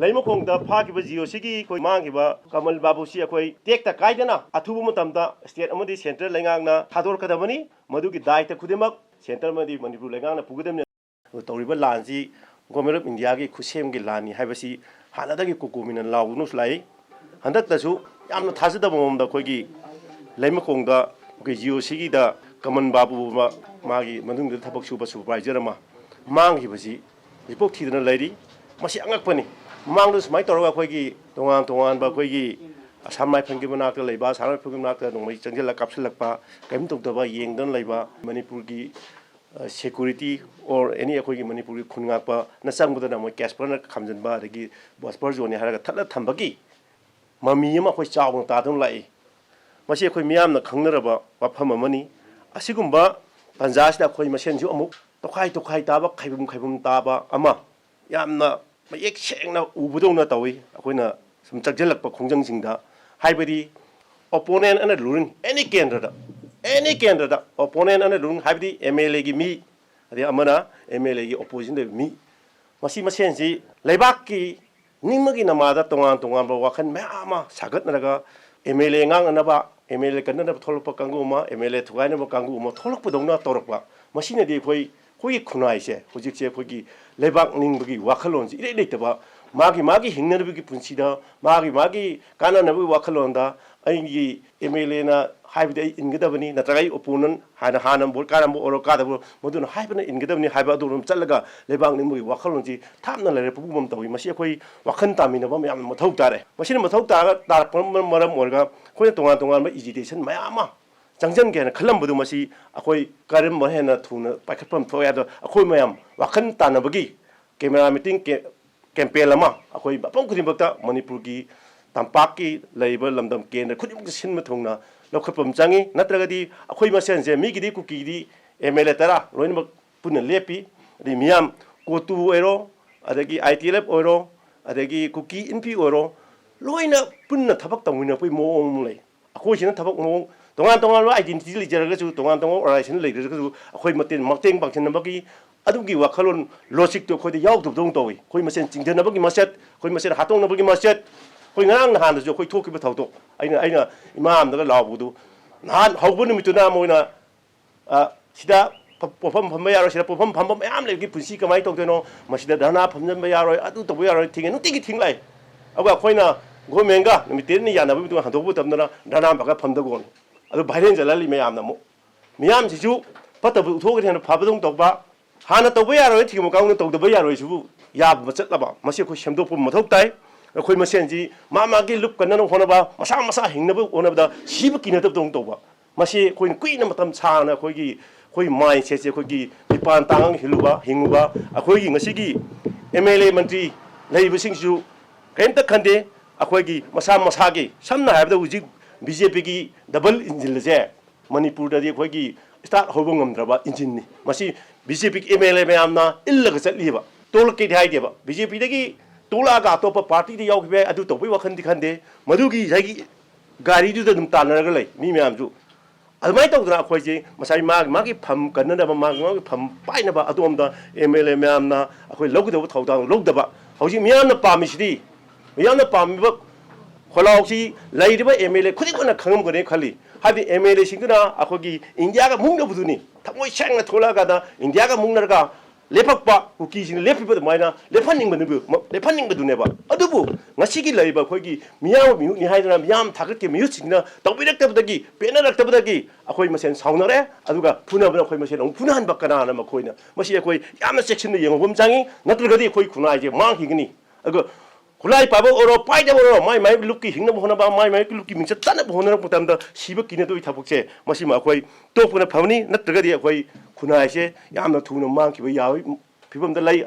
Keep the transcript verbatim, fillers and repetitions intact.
ꯂꯩꯃꯈꯣꯡꯗ ꯐꯥꯈꯤꯕ ꯖꯤꯑꯣꯁꯤꯒꯤ ꯑꯩꯈꯣꯏ ꯃꯥꯡꯈꯤꯕ ꯀꯃꯜ ꯕꯥꯕꯨꯁꯤ ꯑꯩꯈꯣꯏ ꯇꯦꯛꯇ ꯀꯥꯏꯗꯅ ꯑꯊꯨꯕ ꯃꯇꯝꯗ ꯁ꯭ꯇꯦꯠ ꯑꯃꯗꯤ ꯁꯦꯟꯇ꯭ꯔꯦꯜ ꯂꯩꯉꯥꯛꯅ ꯊꯥꯗꯣꯔꯛꯀꯗꯕꯅꯤ꯫ ꯃꯗꯨꯒꯤ ꯗꯥꯏꯇ ꯈꯨꯗꯤꯡꯃꯛ ꯁꯦꯟꯇ꯭ꯔꯦꯜ ꯑꯃꯗꯤ ꯃꯅꯤꯄꯨꯔ ꯂꯩꯉꯥꯛꯅ ꯄꯨꯒꯗꯕꯅꯤ꯫ ꯑꯗꯨ ꯇꯧꯔꯤꯕ ꯂꯥꯟꯁꯤ ꯒꯣꯃꯦꯟ ꯑꯣꯐ ꯏꯟꯗꯤꯌꯥꯒꯤ ꯈꯨꯠꯁꯦꯝꯒꯤ ꯂꯥꯟꯅꯤ ꯍꯥꯏꯕꯁꯤ ꯍꯥꯟꯅꯗꯒꯤ ꯀꯣꯀꯣꯃꯤꯅ ꯂꯥꯎꯗꯨꯅꯁꯨ ꯂꯥꯛꯏ꯫ ꯍꯟꯗꯛꯇꯁꯨ ꯌꯥꯝꯅ ꯊꯥꯖꯗꯕ ꯃꯑꯣꯡꯗ ꯑꯩꯈꯣꯏꯒꯤ ꯂꯩꯃꯈꯣꯡꯗ ꯑꯩꯈꯣꯏ ꯖꯤꯑꯣꯁꯤꯒꯤꯗ ꯀꯃꯟ ꯕꯥꯕꯨ ꯑꯃ, ꯃꯥꯒꯤ ꯃꯅꯨꯡꯗ ꯊꯕꯛ ꯁꯨꯕ ꯁꯨꯄꯔꯚꯥꯏꯖꯔ ꯑꯃ ꯃꯥꯡꯈꯤꯕꯁꯤ ꯍꯧꯖꯤꯛꯐꯥꯎ ꯊꯤꯗꯅ ꯂꯩꯔꯤ꯫ ꯃꯁꯤ ꯑꯉꯛꯄꯅꯤ꯫ ꯃꯃꯥꯡꯗ ꯁꯨꯃꯥꯏꯅ ꯇꯧꯔꯒ ꯑꯩꯈꯣꯏꯒꯤ ꯇꯣꯉꯥꯟ ꯇꯣꯉꯥꯟꯕ ꯑꯩꯈꯣꯏꯒꯤ ꯑꯁꯥꯝ ꯔꯥꯏꯐꯜꯒꯤ ꯃꯅꯥꯛꯇ ꯂꯩꯕ, ꯑꯁꯥꯝ ꯔꯥꯏꯐꯜꯒꯤ ꯃꯅꯥꯛꯇ ꯅꯣꯡꯃꯩ ꯆꯪꯁꯤꯜꯂꯒ ꯀꯥꯞꯁꯤꯜꯂꯛꯄ, ꯀꯔꯤꯝ ꯇꯧꯗꯕ ꯌꯦꯡꯗꯅ ꯂꯩꯕ, ꯃꯅꯤꯄꯨꯔꯒꯤ ꯁꯦꯀ꯭ꯌꯨꯔꯤꯇꯤ ꯑꯣꯔ ꯑꯦꯅꯤ ꯑꯩꯈꯣꯏꯒꯤ ꯃꯅꯤꯄꯨꯔꯒꯤ ꯈꯨꯟ ꯉꯥꯛꯄꯅ ꯆꯪꯕꯗꯅ ꯃꯣꯏ ꯀꯦꯁꯄꯔꯅ ꯈꯥꯝꯖꯤꯟꯕ, ꯑꯗꯒꯤ ꯕꯁꯄꯔ ꯖꯣꯟꯅꯤ ꯍꯥꯏꯔꯒ ꯊꯠꯂ ꯊꯝꯕꯒꯤ ꯃꯃꯤ ꯑꯃ ꯑꯩꯈꯣꯏ ꯆꯥꯎꯅ ꯇꯥꯗꯨꯅ ꯂꯥꯛꯏ꯫ ꯃꯁꯤ ꯑꯩꯈꯣꯏ ꯃꯤꯌꯥꯝꯅ ꯈꯪꯅꯔꯕ ꯋꯥꯐꯝ ꯑꯃꯅꯤ꯫ ꯑꯁꯤꯒꯨꯝꯕ ꯇꯥꯟꯖꯥꯁꯤꯗ ꯑꯩꯈꯣꯏ ꯃꯁꯦꯟꯁꯨ ꯑꯃꯨꯛ ꯇꯣꯈꯥꯏ ꯇꯣꯈꯥꯏ ꯇꯥꯕ, ꯈꯥꯏꯕꯨꯝ ꯈꯥꯏꯕꯨꯝ ꯇꯥꯕ ꯑꯃ ꯌꯥꯝꯅ ꯃꯌꯦꯛ ꯁꯦꯡꯅ ꯎꯕꯗꯧꯅ ꯇꯧꯏ꯫ ꯑꯩꯈꯣꯏꯅ ꯁꯨꯝ ꯆꯪꯁꯤꯜꯂꯛꯄ ꯈꯣꯡꯖꯪꯁꯤꯡꯗ, ꯍꯥꯏꯕꯗꯤ opponent ꯑꯅ ruling any ꯀꯦꯟꯗ꯭ꯔꯗ, any ꯀꯦꯟꯗ꯭ꯔꯗ opponent ꯑꯅ ruling, ꯍꯥꯏꯕꯗꯤ ꯑꯦꯝ ꯑꯦꯜ ꯑꯦꯒꯤ ꯃꯤ, ꯑꯗꯩ ꯑꯃꯅ ꯑꯦꯝ ꯑꯦꯜ ꯑꯦꯒꯤ ꯑꯣꯄꯣꯖꯤꯁꯟ ꯂꯩꯕ ꯃꯤ, ꯃꯁꯤ ꯃꯁꯦꯟꯁꯤ ꯂꯩꯕꯥꯛꯀꯤ ꯅꯤꯡꯕꯒꯤ ꯅꯃꯥꯗ ꯇꯣꯉꯥꯟ ꯇꯣꯉꯥꯟꯕ ꯋꯥꯈꯜ ꯃꯌꯥꯝ ꯑꯃ ꯁꯥꯒꯠꯅꯔꯒ ꯑꯦꯝ ꯑꯦꯜ ꯑꯦ ꯉꯥꯡꯅꯅꯕ, ꯑꯦꯝ ꯑꯦꯜ ꯑꯦ ꯀꯟꯅꯅꯕ ꯊꯣꯛꯂꯛꯄ ꯀꯥꯡꯕꯨ ꯑꯃ, ꯑꯦꯝ ꯑꯦꯜ ꯑꯦ ꯊꯨꯒꯥꯏꯅꯕ ꯀꯥꯡꯕꯨ ꯑꯃ ꯊꯣꯛꯂꯛꯄꯗꯧꯅ ꯇꯧꯔꯛꯄ, ꯃꯁꯤꯅꯗꯤ ꯑꯩꯈꯣꯏ, ꯑꯩꯈꯣꯏꯒꯤ ꯈꯨꯟꯅꯥꯏꯁꯦ ꯍꯧꯖꯤꯛꯁꯦ ꯑꯩꯈꯣꯏꯒꯤ ꯂꯩꯕꯥꯛ ꯅꯤꯡꯕꯒꯤ ꯋꯥꯈꯜꯂꯣꯟꯁꯤ ꯏꯔꯩ ꯂꯩꯇꯕ, ꯃꯥꯒꯤ ꯃꯥꯒꯤ ꯍꯤꯡꯅꯅꯕꯒꯤ ꯄꯨꯟꯁꯤꯗ, ꯃꯥꯒꯤ ꯃꯥꯒꯤ ꯀꯥꯟꯅꯅꯕꯒꯤ ꯋꯥꯈꯜꯂꯣꯟꯗ ꯑꯩꯒꯤ ꯑꯦꯝ ꯑꯦꯜ ꯑꯦꯅ ꯍꯥꯏꯕꯗꯤ ꯑꯩ ꯏꯟꯒꯗꯕꯅꯤ, ꯅꯠꯇ꯭ꯔꯒ ꯑꯩ ꯑꯣꯄꯣꯅꯦꯟ ꯍꯥꯏꯅ ꯍꯥꯟꯅ ꯚꯣꯠ ꯀꯥꯔꯝꯕ ꯑꯣꯏꯔꯣ ꯀꯥꯗꯕ ꯑꯣꯏꯔꯣ, ꯃꯗꯨꯅ ꯍꯥꯏꯕꯅ ꯏꯟꯒꯗꯕꯅꯤ ꯍꯥꯏꯕ ꯑꯗꯨꯔꯣꯝ ꯆꯠꯂꯒ ꯂꯩꯕꯥꯛ ꯅꯤꯡꯕꯒꯤ ꯋꯥꯈꯜꯂꯣꯟꯁꯤ ꯊꯥꯞꯅ ꯂꯩꯔꯦ ꯄꯨꯒꯨꯝ ꯑꯃ ꯇꯧꯏ꯫ ꯃꯁꯤ ꯑꯩꯈꯣꯏ ꯋꯥꯈꯜ ꯇꯥꯃꯤꯟꯅꯕ ꯑꯃ ꯌꯥꯝꯅ ꯃꯊꯧ ꯇꯥꯔꯦ꯫ ꯃꯁꯤꯅ ꯃꯊꯧ ꯇꯥꯔꯒ ꯇꯥꯔꯛꯄ ꯃꯔꯝ ꯑꯣꯏꯔꯒ ꯑꯩꯈꯣꯏꯅ ꯇꯣꯉꯥꯟ ꯇꯣꯉꯥꯟꯕ ꯏꯖꯤꯇꯦꯁꯟ ꯃꯌꯥꯝ ꯑꯃ ꯆꯪꯁꯤꯟꯒꯦ ꯍꯥꯏꯅ ꯈꯜꯂꯝꯕꯗꯨ ꯃꯁꯤ ꯑꯩꯈꯣꯏ ꯀꯔꯝꯕ ꯍꯦꯟꯅ ꯊꯨꯅ ꯄꯥꯏꯈꯠꯄ ꯑꯃ ꯊꯣꯛꯑꯦ ꯍꯥꯏꯕꯗꯣ ꯑꯩꯈꯣꯏ ꯃꯌꯥꯝ ꯋꯥꯈꯜ ꯇꯥꯟꯅꯕꯒꯤ ꯀꯦꯃꯦꯔꯥ ꯃꯤꯇꯤꯡ ꯀꯦ-, ꯀꯦꯝꯄꯦꯟ ꯑꯃ ꯑꯩꯈꯣꯏ ꯃꯐꯝ ꯈꯨꯗꯤꯡꯃꯛꯇ ꯃꯅꯤꯄꯨꯔꯒꯤ ꯇꯝꯄꯥꯛꯀꯤ ꯂꯩꯔꯤꯕ ꯂꯝꯗꯝ ꯀꯦꯟꯗ꯭ꯔ ꯈꯨꯗꯤꯡꯃꯛꯇ ꯁꯤꯟꯕ ꯊꯨꯡꯅ ꯂꯧꯈꯠꯄ ꯑꯃ ꯆꯪꯉꯤ꯫ ꯅꯠꯇ꯭ꯔꯒꯗꯤ ꯑꯩꯈꯣꯏ ꯃꯁꯦꯟꯁꯦ ꯃꯤꯒꯤꯗꯤ ꯀꯨꯀꯤꯒꯤꯗꯤ ꯑꯦꯝ ꯑꯦꯜ ꯑꯦ ꯇꯔꯥ ꯂꯣꯏꯅꯃꯛ ꯄꯨꯟꯅ ꯂꯦꯞꯄꯤ꯫ ꯑꯗꯩ ꯃꯤꯌꯥꯝ ꯀꯣꯇꯨ ꯑꯣꯏꯔꯣ, ꯑꯗꯒꯤ ꯑꯥꯏ ꯇꯤ ꯑꯦꯜ ꯑꯦꯐ ꯑꯣꯏꯔꯣ, ꯑꯗꯒꯤ ꯀꯨꯀꯤ ꯏꯟꯐꯤ ꯑꯣꯏꯔꯣ, ꯂꯣꯏꯅ ꯄꯨꯟꯅ ꯊꯕꯛ ꯇꯧꯃꯤꯟꯅꯔꯛꯄꯒꯤ ꯃꯑꯣꯡ ꯑꯃ ꯂꯩ꯫ ꯑꯩꯈꯣꯏꯁꯤꯅ ꯊꯕꯛ ꯃꯑꯣꯡ ꯇꯣꯉꯥꯟ ꯇꯣꯉꯥꯟꯕ ꯑꯥꯏꯗꯦꯟꯇꯤꯇꯤ ꯂꯩꯖꯔꯒꯁꯨ, ꯇꯣꯉꯥꯟ ꯇꯣꯉꯥꯟꯕ ꯑꯣꯔꯒꯅꯥꯏꯖꯦꯁꯟ ꯂꯩꯖꯔꯒꯁꯨ, ꯑꯩꯈꯣꯏ ꯃꯇꯦꯡ, ꯃꯇꯦꯡ ꯄꯥꯡꯁꯤꯟꯅꯕꯒꯤ ꯑꯗꯨꯒꯤ ꯋꯥꯈꯜꯂꯣꯟ ꯂꯣꯖꯤꯛꯇꯣ ꯑꯩꯈꯣꯏꯗ ꯌꯥꯎꯗꯕꯗꯧꯅ ꯇꯧꯏ꯫ ꯑꯩꯈꯣꯏ ꯃꯁꯦꯟ ꯆꯤꯡꯊꯅꯕꯒꯤ ꯃꯆꯠ, ꯑꯩꯈꯣꯏ ꯃꯁꯦꯟ ꯍꯥꯠꯇꯣꯛꯅꯕꯒꯤ ꯃꯆꯠ, ꯑꯩꯈꯣꯏ ꯉꯔꯥꯡ ꯅꯍꯥꯟꯗꯁꯨ ꯑꯩꯈꯣꯏ ꯊꯣꯛꯈꯤꯕ ꯊꯧꯗꯣꯛ, ꯑꯩꯅ ꯑꯩꯅ ꯏꯃꯥ ꯑꯃꯗꯒ ꯂꯥꯎꯕꯗꯨ, ꯅꯍꯥꯟ ꯍꯧꯕ ꯅꯨꯃꯤꯠꯇꯨꯅ ꯃꯣꯏꯅ, ꯑ, ꯁꯤꯗ ꯄꯣꯠꯐꯝ ꯐꯝꯕ ꯌꯥꯔꯣꯏ, ꯁꯤꯗ ꯄꯣꯠꯐꯝ ꯐꯝꯕ ꯃꯌꯥꯝ ꯂꯩꯕꯒꯤ ꯄꯨꯟꯁꯤ ꯀꯃꯥꯏꯅ ꯇꯧꯗꯣꯏꯅꯣ, ꯃꯁꯤꯗ ꯙꯔꯅꯥ ꯐꯝꯖꯤꯟꯕ ꯌꯥꯔꯣꯏ, ꯑꯗꯨ ꯇꯧꯕ ꯌꯥꯔꯣꯏ, ꯊꯤꯡꯉꯦ, ꯅꯨꯡꯇꯤꯒꯤ ꯊꯤꯡꯂꯛꯑꯦ꯫ ꯑꯗꯨꯒ ꯑꯩꯈꯣꯏꯅ ꯒꯣꯔꯃꯦꯟꯒ ꯅꯨꯃꯤꯠ ꯇꯔꯦꯠꯅꯤ ꯌꯥꯅꯕꯒꯤ ꯃꯇꯨꯡꯗ ꯍꯟꯗꯣꯛꯄ ꯃꯇꯝꯗꯅ ꯙꯔꯅꯥ ꯐꯝꯒ ꯐꯝꯗꯒꯣꯅꯤ꯫ ꯑꯗꯨ ꯚꯥꯏꯔꯦꯟ ꯆꯠꯍꯜꯂꯤ ꯃꯌꯥꯝꯅ ꯑꯃꯨꯛ꯫ ꯃꯤꯌꯥꯝꯁꯤꯁꯨ ꯐꯠꯇꯕ ꯎꯠꯊꯣꯛꯑꯒꯗꯤ ꯍꯦꯟꯅ ꯐꯕꯗꯧꯅ ꯇꯧꯕ, ꯍꯥꯟꯅ ꯇꯧꯕ ꯌꯥꯔꯣꯏ ꯊꯤꯡꯕ ꯀꯥꯡꯕꯨꯅ ꯇꯧꯗꯕ ꯌꯥꯔꯣꯏꯁꯤꯕꯨ ꯌꯥꯕ ꯆꯠꯂꯕ, ꯃꯁꯤ ꯑꯩꯈꯣꯏ ꯁꯦꯝꯗꯣꯛꯄ ꯃꯊꯧ ꯇꯥꯏ꯫ ꯑꯩꯈꯣꯏ ꯃꯁꯦꯟꯁꯤ ꯃꯥ ꯃꯥꯒꯤ ꯂꯨꯞ ꯀꯟꯅꯅꯕ ꯍꯣꯠꯅꯕ, ꯃꯁꯥ ꯃꯁꯥ ꯍꯤꯡꯅꯕ ꯍꯣꯠꯅꯕꯗ ꯁꯤꯕ ꯀꯤꯅꯗꯕꯗꯧꯅ ꯇꯧꯕ, ꯃꯁꯤ ꯑꯩꯈꯣꯏꯅ ꯀꯨꯏꯅ ꯃꯇꯝ ꯁꯥꯡꯅ ꯑꯩꯈꯣꯏꯒꯤ, ꯑꯩꯈꯣꯏ ꯃꯥꯏꯟꯁꯦꯠꯁꯦ ꯑꯩꯈꯣꯏꯒꯤ ꯃꯤꯄꯥꯟ ꯇꯥꯡꯉꯒ ꯍꯤꯡꯂꯨꯕ, ꯍꯤꯡꯉꯨꯕ, ꯑꯩꯈꯣꯏꯒꯤ ꯉꯁꯤꯒꯤ ꯑꯦꯝ ꯑꯦꯜ ꯑꯦ ꯃꯟꯇ꯭ꯔꯤ ꯂꯩꯔꯤꯕꯁꯤꯡꯁꯤꯁꯨ ꯀꯔꯤꯝꯇ ꯈꯟꯗꯦ꯫ ꯑꯩꯈꯣꯏꯒꯤ ꯃꯁꯥ ꯃꯁꯥꯒꯤ, ꯁꯝꯅ ꯍꯥꯏꯔꯕꯗ ꯍꯧꯖꯤꯛ ꯕꯤ ꯖꯦ ꯄꯤꯒꯤ ꯗꯕꯜ ꯏꯟꯖꯤꯟ ꯑꯁꯦ ꯃꯅꯤꯄꯨꯔꯗꯗꯤ ꯑꯩꯈꯣꯏꯒꯤ ꯁ꯭ꯇꯥꯔꯠ ꯍꯧꯕ ꯉꯝꯗ꯭ꯔꯕ ꯏꯟꯖꯤꯟꯅꯤ꯫ ꯃꯁꯤ ꯕꯤ ꯖꯦ ꯄꯤꯒꯤ ꯑꯦꯝ ꯑꯦꯜ ꯑꯦ ꯃꯌꯥꯝꯅ ꯏꯜꯂꯒ ꯆꯠꯂꯤꯕ꯫ ꯇꯣꯛꯂꯛꯀꯦꯗꯤ ꯍꯥꯏꯗꯦꯕ꯫ ꯕꯤ ꯖꯦ ꯄꯤꯗꯒꯤ ꯇꯣꯛꯂꯛꯑꯒ ꯑꯇꯣꯞꯄ ꯄꯥꯔꯇꯤꯗ ꯌꯥꯎꯈꯤꯕ ꯌꯥꯏ, ꯑꯗꯨ ꯇꯧꯕꯒꯤ ꯋꯥꯈꯜꯗꯤ ꯈꯟꯗꯦ꯫ ꯃꯗꯨꯒꯤ ꯉꯁꯥꯏꯒꯤ ꯒꯥꯔꯤꯗꯨꯗ ꯑꯗꯨꯝ ꯇꯥꯟꯅꯔꯒ ꯂꯩ ꯃꯤ ꯃꯌꯥꯝꯁꯨ꯫ ꯑꯗꯨꯃꯥꯏꯅ ꯇꯧꯗꯅ ꯑꯩꯈꯣꯏꯁꯦ ꯉꯁꯥꯏ ꯃꯥꯒꯤ ꯃꯥꯒꯤ ꯐꯝ ꯀꯟꯅꯅꯕ, ꯃꯥꯒꯤ ꯃꯥꯒꯤ ꯐꯝ ꯄꯥꯏꯅꯕ ꯑꯗꯣꯝꯗ ꯑꯦꯝ ꯑꯦꯜ ꯑꯦ ꯃꯌꯥꯝꯅ ꯑꯩꯈꯣꯏ ꯂꯧꯒꯗꯕ ꯊꯧꯗꯥꯡ ꯂꯧꯗꯕ꯫ ꯍꯧꯖꯤꯛ ꯃꯤꯌꯥꯝꯅ ꯄꯥꯝꯃꯤꯁꯤꯗꯤ, ꯃꯤꯌꯥꯝꯅ ꯄꯥꯝꯃꯤꯕ ꯈꯣꯜꯂꯥꯎꯁꯤ ꯂꯩꯔꯤꯕ ꯑꯦꯝ ꯑꯦꯜ ꯑꯦ ꯈꯨꯗꯤꯡꯃꯛꯅ ꯈꯪꯉꯝꯒꯅꯤ ꯈꯜꯂꯤ꯫ ꯍꯥꯏꯕꯗꯤ ꯑꯦꯝ ꯑꯦꯜ ꯑꯦꯁꯤꯡꯗꯨꯅ ꯑꯩꯈꯣꯏꯒꯤ ꯏꯟꯗꯤꯌꯥꯒ ꯃꯨꯛꯅꯕꯗꯨꯅꯤ꯫ ꯊꯃꯣꯏ ꯁꯦꯡꯅ ꯊꯣꯛꯂꯛꯑꯀꯥꯟꯗ ꯏꯟꯗꯤꯌꯥꯒ ꯃꯨꯛꯅꯔꯒ ꯂꯦꯞꯄꯛꯄ, ꯀꯨꯀꯤꯁꯤꯡꯅ ꯂꯦꯞꯄꯤꯕ ꯑꯗꯨꯃꯥꯏꯅ ꯂꯦꯞꯍꯟꯅꯤꯡꯕꯗꯨ, ꯂꯦꯞꯍꯟꯅꯤꯡꯕꯗꯨꯅꯦꯕ꯫ ꯑꯗꯨꯕꯨ ꯉꯁꯤꯒꯤ ꯂꯩꯔꯤꯕ ꯑꯩꯈꯣꯏꯒꯤ ꯃꯤꯌꯥꯝ ꯃꯤꯍꯨꯠꯅꯤ ꯍꯥꯏꯗꯅ ꯃꯤꯌꯥꯝ ꯊꯥꯒꯠꯀꯤ ꯃꯤꯍꯨꯠꯁꯤꯡꯁꯤꯅ ꯇꯧꯕꯤꯔꯛꯇꯕꯗꯒꯤ, ꯄꯦꯟꯅꯔꯛꯇꯕꯗꯒꯤ ꯑꯩꯈꯣꯏ ꯃꯁꯦꯟ ꯁꯥꯎꯅꯔꯦ꯫ ꯑꯗꯨꯒ ꯐꯨꯅꯕꯅ ꯑꯩꯈꯣꯏ ꯃꯁꯦꯟ ꯑꯃꯨꯛ ꯐꯨꯅꯍꯟꯕ ꯀꯅꯥꯅ? ꯃꯈꯣꯏꯅ꯫ ꯃꯁꯤ ꯑꯩꯈꯣꯏ ꯌꯥꯝꯅ ꯆꯦꯛꯁꯤꯟꯅ ꯌꯦꯡꯍꯧꯕ ꯑꯃ ꯆꯪꯉꯤ, ꯅꯠꯇ꯭ꯔꯒꯗꯤ ꯑꯩꯈꯣꯏ ꯈꯨꯟꯅꯥꯏꯁꯦ ꯃꯥꯡꯈꯤꯒꯅꯤ꯫ ꯑꯗꯨꯒ ꯈꯨꯠꯂꯥꯏ ꯄꯥꯏꯕ ꯑꯣꯏꯔꯣ, ꯄꯥꯏꯗꯕ ꯑꯣꯏꯔꯣ, ꯃꯥꯏ ꯃꯥꯏ ꯂꯨꯞꯀꯤ ꯍꯤꯡꯅꯕ ꯍꯣꯠꯅꯕ, ꯃꯥꯏ ꯃꯥꯏ ꯂꯨꯞꯀꯤ ꯃꯤꯡꯆꯠ ꯆꯠꯅꯕ ꯍꯣꯠꯅꯔꯛꯄ ꯃꯇꯝꯗ ꯁꯤꯕ ꯀꯤꯅꯗꯕꯒꯤ ꯊꯕꯛꯁꯦ, ꯃꯁꯤꯃ ꯑꯩꯈꯣꯏ ꯇꯣꯛꯄꯅ ꯐꯕꯅꯤ꯫ ꯅꯠꯇ꯭ꯔꯒꯗꯤ ꯑꯩꯈꯣꯏ ꯈꯨꯟꯅꯥꯏꯁꯦ ꯌꯥꯝꯅ ꯊꯨꯅ ꯃꯥꯡꯈꯤꯕ ꯌꯥꯕꯒꯤ ꯐꯤꯕꯝꯗ ꯂꯩ꯫